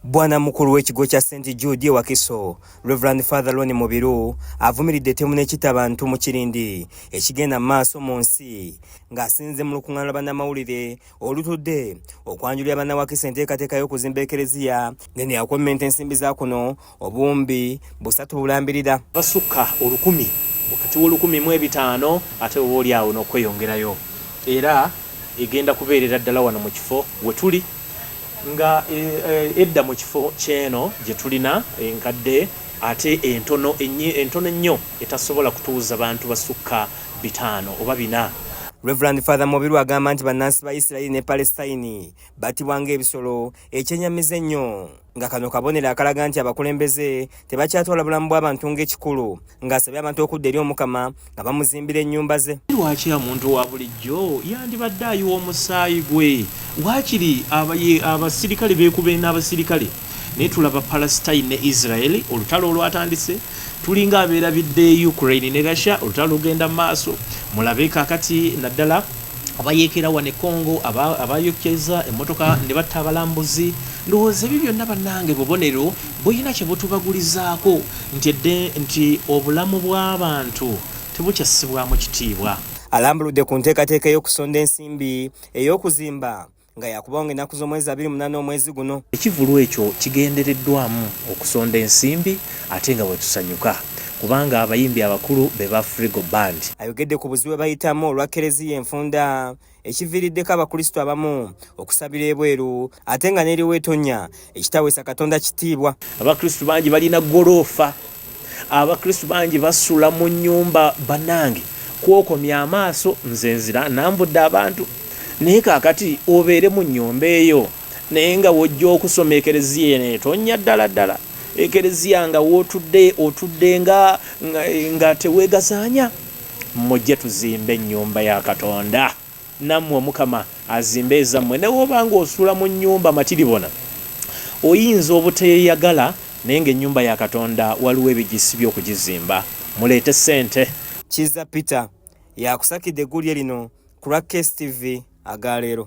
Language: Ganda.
Bwana mukulu w'ekigo kya St Jude e Wakiso, Reverend Father Ronnie Mubiru avumiridde ettemu n'ekitta bantu mu kirindi ekigenda mu maaso mu nsi ng'asinze mu lukuŋŋaana lwa bannamawulire olutudde okwanjulira bannawakiso enteekateeka y'okuzimba ekereziya ng'eno yakummenta ensimbi za kuno obuwumbi 3 bulambirira. Basukka olukumi wakati w'olukumi mu ebitaano ate oba oli awo n'okweyongerayo, era egenda kubeerera ddala wano mu kifo we tuli nga edda mu kifo ky'eno gye tulina enkadde ate entono entono ennyo etasobola kutuuza bantu basukka 5 oba 4. Reverend Father Mubiru agamba nti bannansi ba Isirayiri ne Palestine battibwa ng'ebisolo ekyenyamiza ennyo nga kano kabonero akalaga nti abakulembeze tebakyatwala bulamu bw'abantu ng'ekikulu, ng'asabye abantu okudda eri Omukama nga bamuzimbira ennyumba ze. Lwaki omuntu wa bulijjo yandibadde ayiwa omusaayi gwe? Waakiri abasirikale beekuba n'abasirikale, naye tulaba Palestine ne Israel olutalo olwatandise, tulinga abeerabidde Ukraine ne Russia, olutalo lugenda mu maaso. Mulabe kaakati naddala abayeekera wano e Congo, abayokeza emmotoka ne batta abalambuzi. Ndowooza ebyo byonna bannange bubonero bulina kye butubagulizaako nti edde nti obulamu bw'abantu tebukyassibwamu kitiibwa. Alambuludde ku nteekateeka ey'okusonda ensimbi ey'okuzimba nga yakubawo ng'ennaku z'omwezi 28 omwezi guno. Ekivvulu ekyo kigendereddwamu okusonda ensimbi ate nga bwe tusanyuka kubanga abayimbi abakulu be ba Frigo Band. Ayogedde ku buzibu bwe bayitamu olwa Kereziya enfunda ekiviiriddeko Abakristo abamu okusabira ebweru ate nga n'eriwo etonnya ekitaweesa Katonda kitiibwa. Abakristo bangi balina ggoloofa, Abakristo bangi basula mu nnyumba bannange kwokomya amaaso nze nzira nambudde abantu naye kaakati obeere mu nnyumba eyo naye nga w'ojja okusoma Ekereziya eno etonnya ddala ddala. Ekereziya nga w'otudde otudde nga, nga teweegazaanya. Mujje tuzimbe ennyumba ya Katonda. Nammwe Omukama azimbe ezammwe. Ne bw'oba ng'osula mu nnyumba matiribona, oyinza obuteeyagala naye ng'ennyumba ya Katonda waliwo ebigisibye okugizimba. Muleete ssente. Kizza Peter y'akusakidde eggulire lino ku lwa Case TV aga leero.